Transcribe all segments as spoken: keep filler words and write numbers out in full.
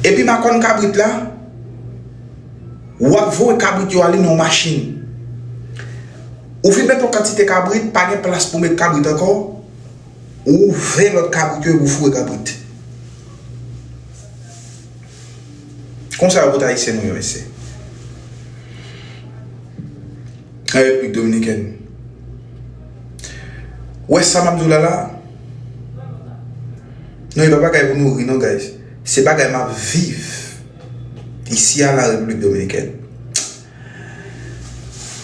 Epi makòn kabrit la, w ap voye kabrit yo ale nan yon machin. Ou fin met yon kantite kabrit, pa gen plas pou met kabrit ankò, ou ouvè lòt kabrit yo epi w foure kabrit. Konsa yo pote Ayisyen nou yo, mesye. An Repiblik Dominikèn. Ou wè sa m ap di w la la? Non, e pa bagay pou nou ri non, guys. Se bagay m ap viv isi a la Repiblik Dominikèn.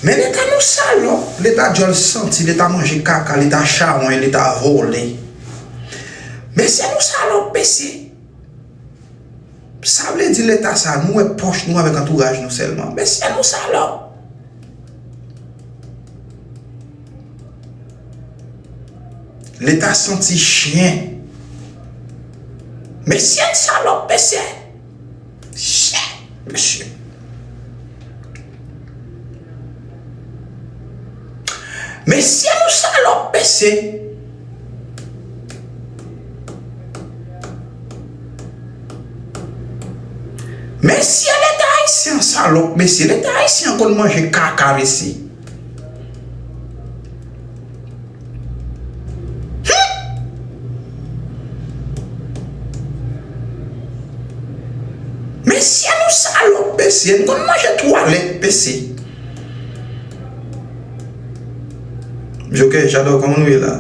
Men leta nou salòp, leta djòl santi, leta manje kaka, leta chawony, leta vòlè. Mesye, nou salòp, mesye. Sa vle di leta sa, nou wè pòch nou avèk antouraj nou sèlman. Mesye, nou salòp. Leta santi chen. Mesye, n salòp, mesye. Chen, mesye. Mesye, nou salòp, mesye. Mesye, leta ayisyen an salòp, mesye. Leta ayisyen an konn manje kaka, mesye. Hmm! Mesye, nou salòp, mesye. Nou konn manje twalèt, mesye. Joker, Jador, kòman nou ye la?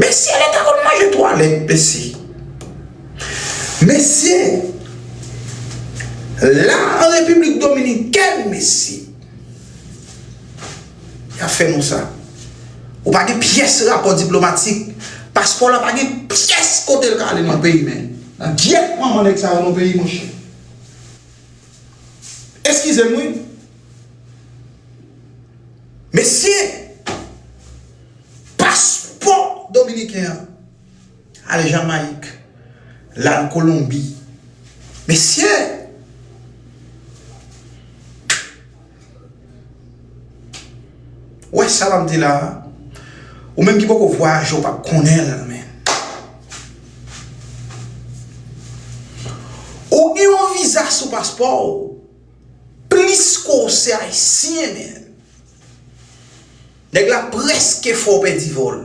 Mesye, leta konn manje twalèt, mesye. Mesye, la an Repiblik Dominikèn, mesye, y ap fè nou sa. Ou pa gen pyès rapò diplomatik. Paspò w la pa gen pyès kote l ka ale nan peyi, men. Nan gyèt manman nèg sa yo nan peyi, monchè. Eskize m, wi. Mesye, paspò dominiken an al Jamayik, l al Kolonbi. Mesye! Ou wè sa m ap di la a? Ou menm ki poko vwayaje, ou p ap konnen l, men. Ou gen yon viza sou paspò w, plis ke w se ayisyen, men. Nèg la prèske fè w pèdi vòl.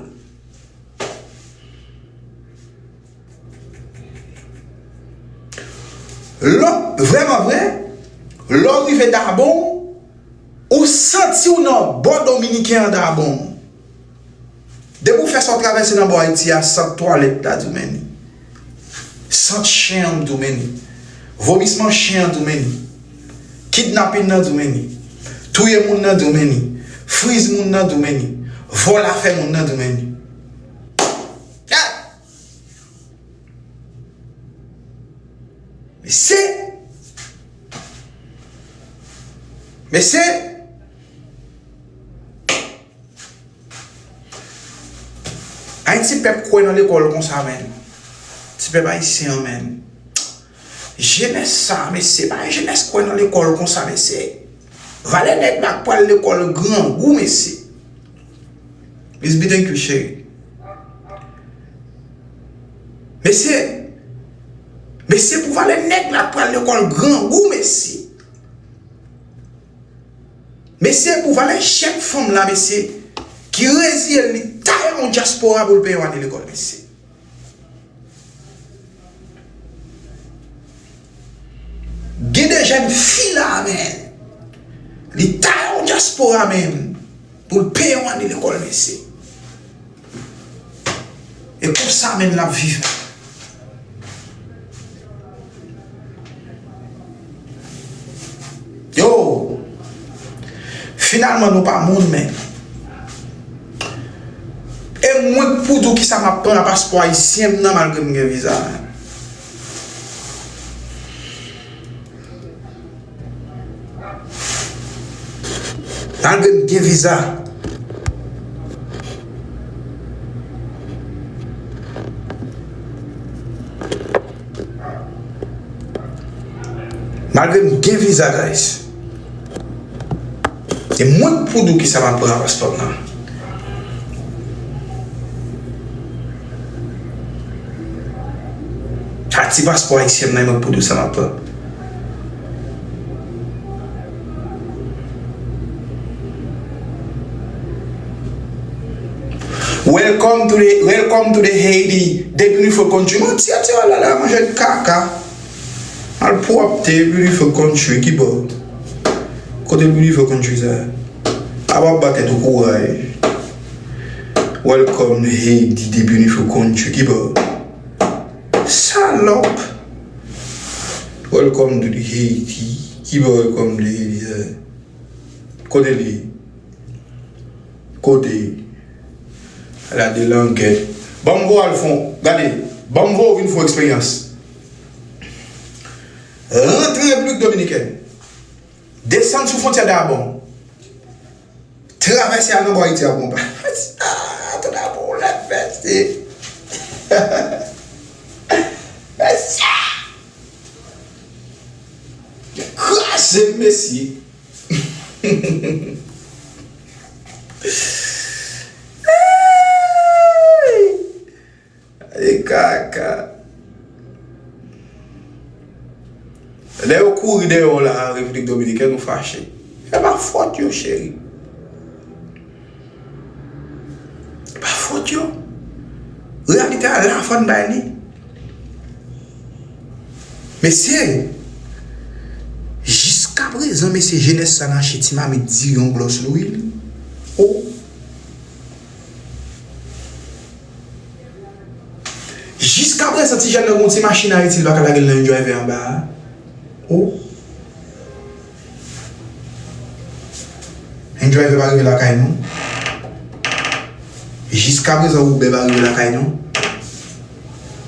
Lò, vrèman vre, lè w rive Dabon, ou santi w nan bò dominiken an Dabon. Depi w fè sa, w travèse nan bò Ayiti a, sant twalèt la di w men li. Sant chen an, m di w men li. Vomisman chen an, di w men li. Kidnapin nan, di w men li. Touye moun nan, di w men li. Friz moun nan, di w men li. Vòl afè moun nan, di w men li. Ah! Mesye! Mesye! Ayiti pèp kwè nan lekòl konsa, menn. Ti pèp ayisyen an, menn. Jenès sa, mesye, pa jenès kwè nan lekòl konsa, mesye. Valè nèg la k pral lekòl grangou, mesye. Miss B, thank you, cheri. Mesye, mesye, pou valè nèg la k pral lekòl grangou, mesye. Mesye, pou valè jèn fanm la, mesye, ki reziye l, li ta yon dyaspora pou l peye yon ane lekòl, mesye. Gen de jèn fi la, men, li ta yon dyaspora, men, pou l peye yon ane lekòl, mesye. E konsa menm l ap viv. Yo, finalman, nou pa moun, men. E mwen k pou di w kisa m ap pran paspò ayisyen m nan, malgre m gen viza, men. Malgre m gen viza. Malgre m gen viza, guys. E mwen k pou di w kisa m ap pran nan paspò m nan. Sa Ti paspò ayisyen m nan, e mwen k pou di w sa m ap pran. Welcome to the, welcome to the Haiti, the beautiful country. Manti, ti ala la, manje kaka. Al pwòpte, beautiful country, ki bò? Kote beautiful country sa? Apa w ap ba tèt ou kouraj. Welcome Haiti, the beautiful country, ki bò? Salòp. Welcome to the Haiti. Ki bò welcome to the Haiti sa? Kote li? Kote? La de langèt. Ban m voye w al fon. Gade, ban m voye w vin fon eksperyans. Rantre Repiblik Dominikèn. Desann sou fwontyè Dabon. Travèse al nan bò Ayiti a, bon, pa. Ah, tout a bon, lè fèt, se. Mesye! Kraze m, mesye! Ay! E kaka. Lè yo kouri dèyè w la, Repiblik Dominikèn, ou fache. E pa fòt yo, cheri. E pa fòt yo. Reyalite a la, fò n bay li. Mesye, jiskaprezan, mesye, jenès sa n achte ti mamit diri, yon glòs lwil. O. Jiskaprezan, ti jèn nan gen yon ti machin Ayiti, li pa ka lage l nan yon driver anba a. O. Yon driver pa rive lakay nou. Jiskaprezan, Uber pa rive lakay nou.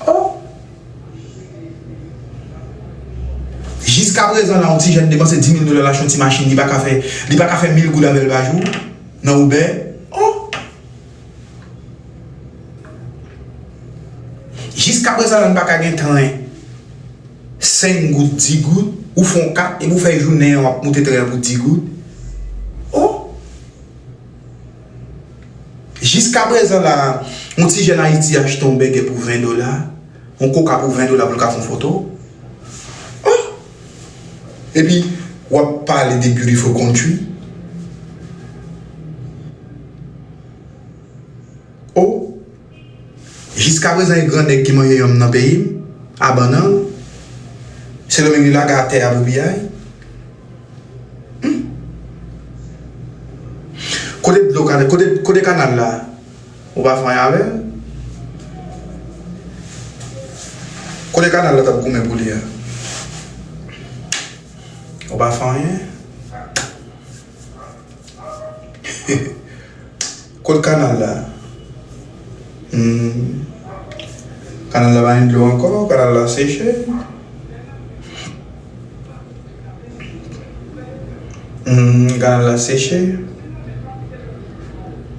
O. Jiskaprezan la, yon ti jèn depanse dis mil dola, l achte yon ti machin, li pa ka fè, li pa ka fè mil goud avè l pa jou nan Uber. O. Jiskaprezan la, n pa ka gen tren senk goud, dis goud, ou fè yon kat, epi w fè jounen an w ap moute tren an pou dis goud. O! Jiskaprezan la, yon ti jèn Ayiti achte yon bègè pou ven dola, yon koka pou ven dola pou l ka fè yon foto. O! Epi, w ap pale de beautiful country. O! Jiskaprezan, e gran nèg ki manje yonm nan peyi m, a bannann. Sendomeng li lage atè a pou piyay. Hmm. Kote dlo kanal, kote, kote kanal la? Ou pa fè anyen avè l? Kote kanal la t ap goumen pou li a? Ou pa fè anyen? Kot kanal la? Hmm. Kanal la pa gen dlo ankò, kanal la seche. Hmm, kanal la seche.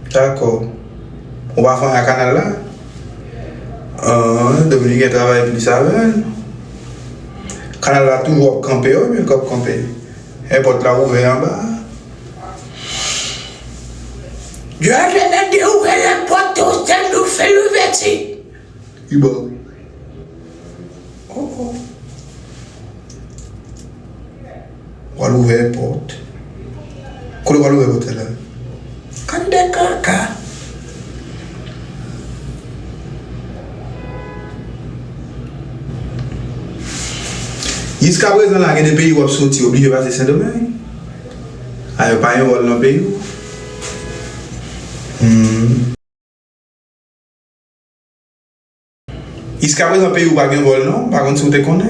Dakò. Ou pa fè anyen a kanal la? Ah, Dominiken travay plis avè l. Kanal la toujou ap kanpe, wi, men l k ap kanpe. Èpòt la ouvè anba a. Jòdèn ap dewouvè lèpòt tou, sèl nou fè louvèti. Iba. Oh, oh. W al ouvè pòt. Kote w al ouvè pòt la? Kande kaka. Jiskaprezan la, gen de peyi w ap soti, oblije pase Sendomeng. A, yo pa gen vòl nan peyi w. Hmm. Jiskaprezan, peyi w pa gen vòl, non? M pa konn si w te konnen.